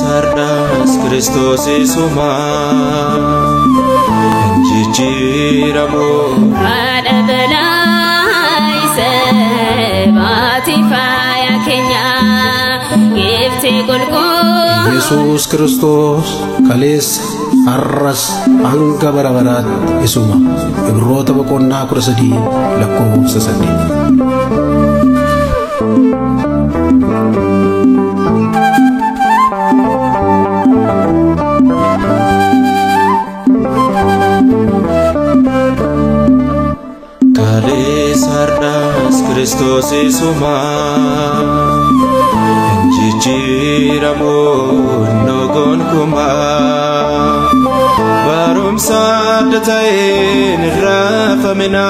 Kaleessa har'aas Kiristoos isuma hin jijjiiramu. Haadha balaa isa baatee faaya keenya giiftii qulqulluu. Yesuus Kiristoos kaleessa har'as hanga bara baraatti isuma. Ibroota boqonnaa 13 lakkoofsa 8. Kaleessa har'aas Kiristoos isuma hin jijjiiramu gonkumaa. Barumsa adda ta'een hin raafamina,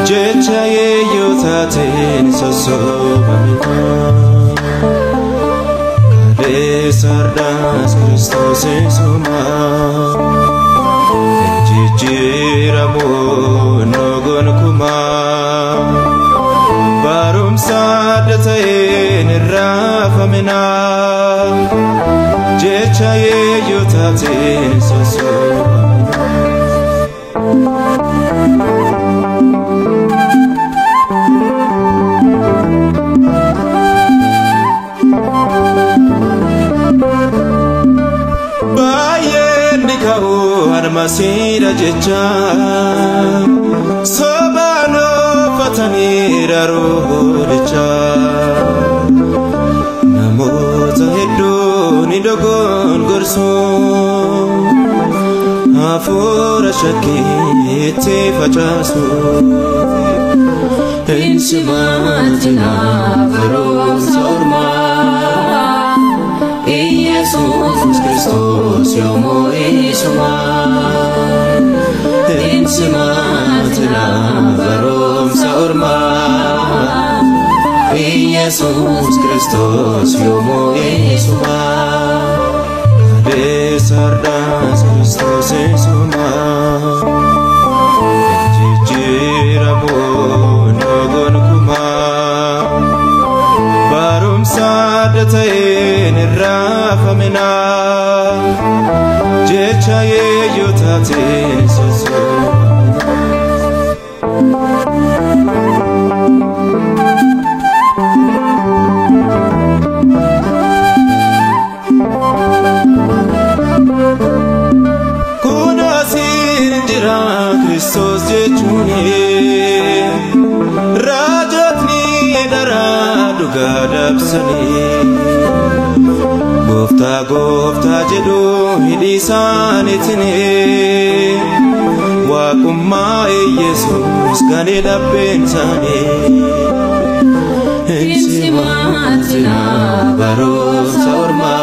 jecha yeeyyoo taateen sossobamina. Kaleessa har'aas Kiristoos isuma hin jijjiiramu gonkumaa. Barumsa adda ta'een hin raafamina, jecha yeeyyoo taateen sossobamina. Baay'een ni ka'u harmasiidha jecha sobaan uffatanii ruudicha. Namoota hedduu ni dogongorsu, hafuura shakkii itti facaasu. Hin simatinaa barumsa ormaa. Iyesuus Kiristoos yoomuu isuma. Hin simatinaa barumsa ormaa. Iyesuus Kiristoos yoomuu isuma. Kaleessa har'aas Kiristoos isuma hin jijjiiramu gonkumaa. Barumsa adda ta'een hin raafamina, jecha yeeyyoo taateen sossobamina. Kun asiin jira Kiristoos jechuuni, raajotni dharaa dhugaa dabsanii. Gooftaa gooftaa jedhu hidhii isaaniitiin, waaqummaa Yesuus gane dhabbeen isaanii. Hin simatinaa barumsa ormaa.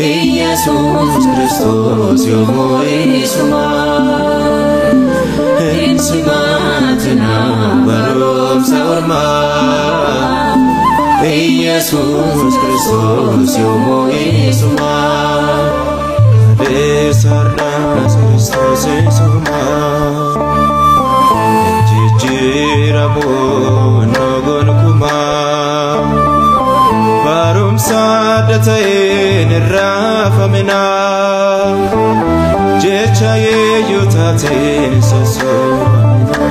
Iyesuus Kiristoos yoomuu isuma. Hin simatinaa barumsa ormaa. Iyesuus Kiristoos yoomuu isuma. Kaleessa har'aas Kiristoos isuma hin jijjiiramu gonkumaa. Barumsa adda ta'een hin raafamina, jecha yeeyyoo taateen sossobamina.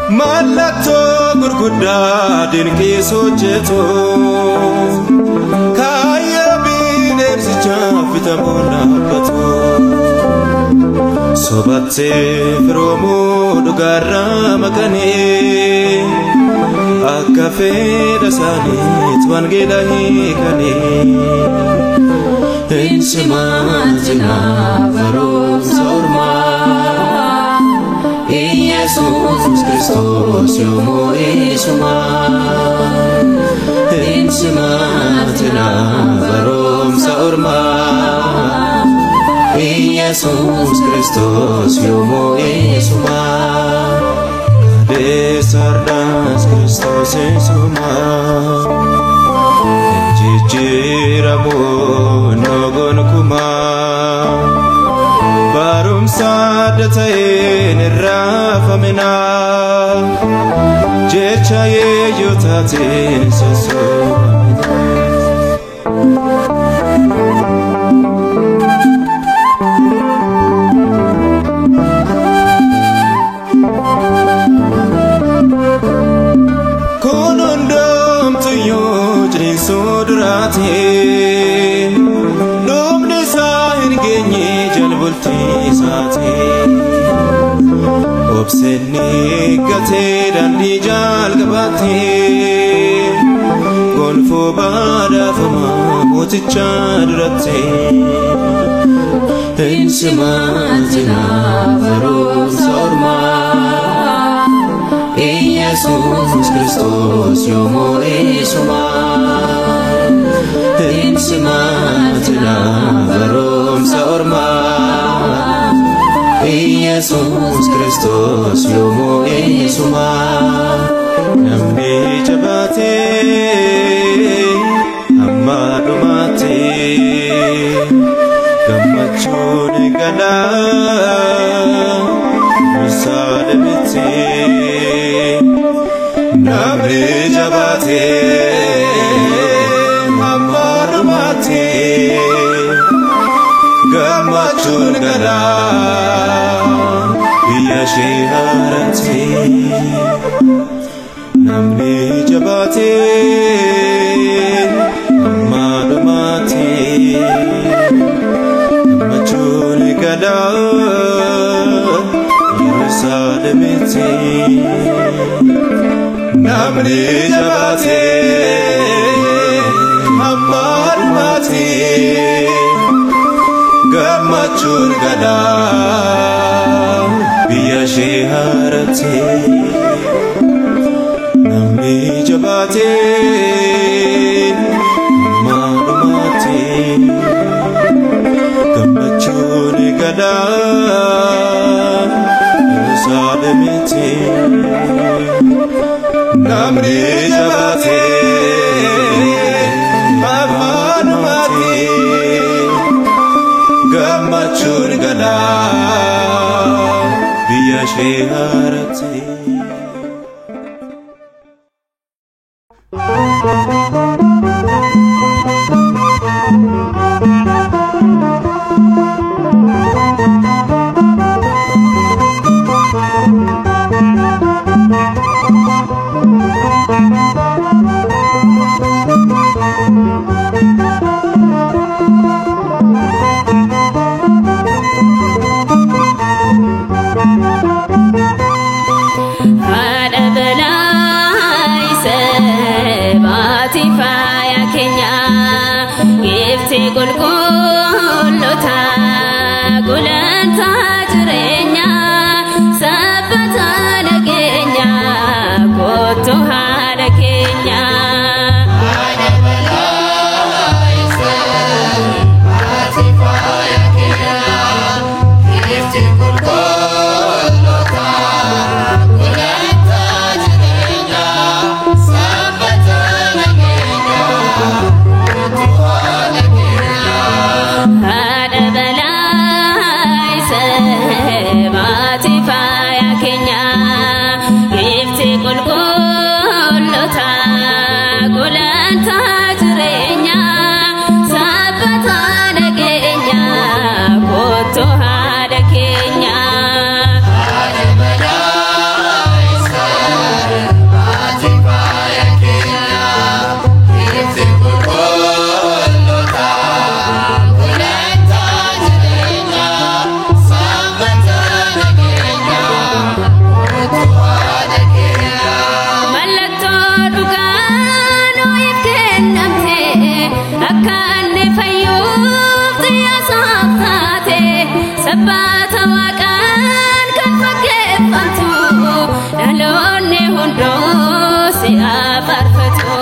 Mallattoo gurguddaa dinqiis hojjetu, kaayyoo bineensichaaf bitamuun dhaabbatu. Sobattee firoomuu dhugaarraa maqanii, akka fedha isaaniitti wangeela hiikanii. Hin simatinaa barumsa ormaa. Iyesuus Kiristoos yoomuu isuma. Hin simatinaa barumsa ormaa. Iyesuus Kiristoos yoomuu isuma. Kaleessa har'aas Kiristoos isuma hin jijjiiramu gonkumaa. Obseenni eeggatee daandii jalqabaatee gonfoo badhaafamaa mooticha duratti. Hin simatinaa barumsa ormaa Iyesuus Kiristoos yoomuu isumaa. Hin simatinaa barumsa ormaa Iyesuus Kiristoos yoomuu isumaa. Namni jabaatee hamma dhumaatti gammachuun galaa Yerusaalemitti. Namni jabaatee hamma dhumaatti gammachuun galaa biyya ishee haaratti. Namni jabaatee hamma dhumaatti gammachuun galaa Yerusaalemitti. Namni jabaatee hamma dhumaatti gammachuun galaa biyya ishee haaratti. Namni jabaatee hamma dhumaatti gammachuun galaa Yerusaalemitti. Namni jabaatee hamma dhumaatti gammachuun galaa biyya ishee haaratti. Haadha balaa isa baati faaya keenya giiftii qulqullota gulantaa jireenya sabbata nageenya kottu haadha keenya. Haadha balaa isa baati faaya keenya giiftii qulqullota gulantaa jireenya sabbata nageenya kottu haadha keenya. Mallattoo dhugaa nuuf kennamte akka inni fayyuuf xiyya taate sabbata waaqaan kan fakkeeffamtu dhaloonni hunduu si afarfatu.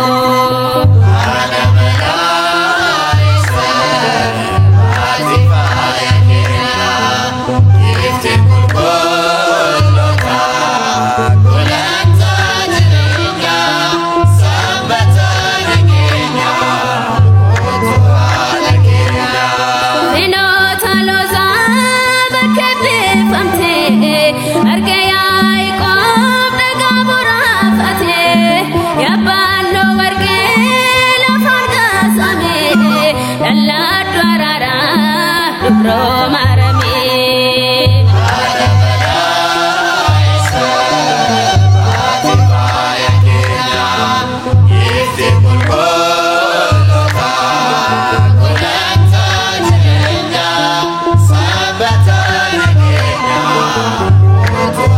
Finoota loosaa bakka biifamte arga Yaaqoob dhagaa boraafate yabbaannoo warqee lafaan kaasame dhallaaddu araaraa dubroo maarame. Sabata nageenya, utuu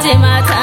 jimaata.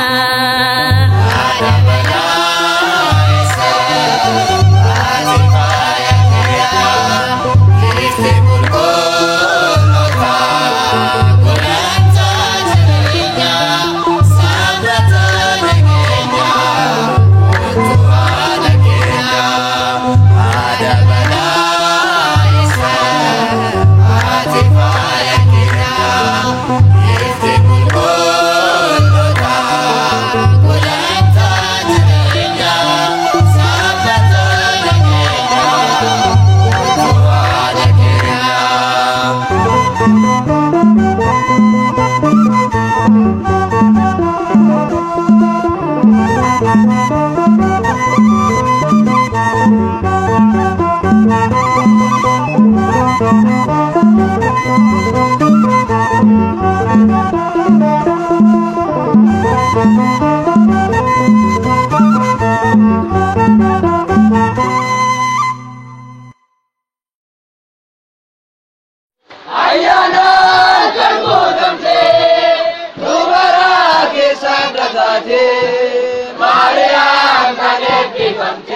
Ayyaana kan guutamte dubara keessaan dhagaate Maariyaam kan eebbifamte.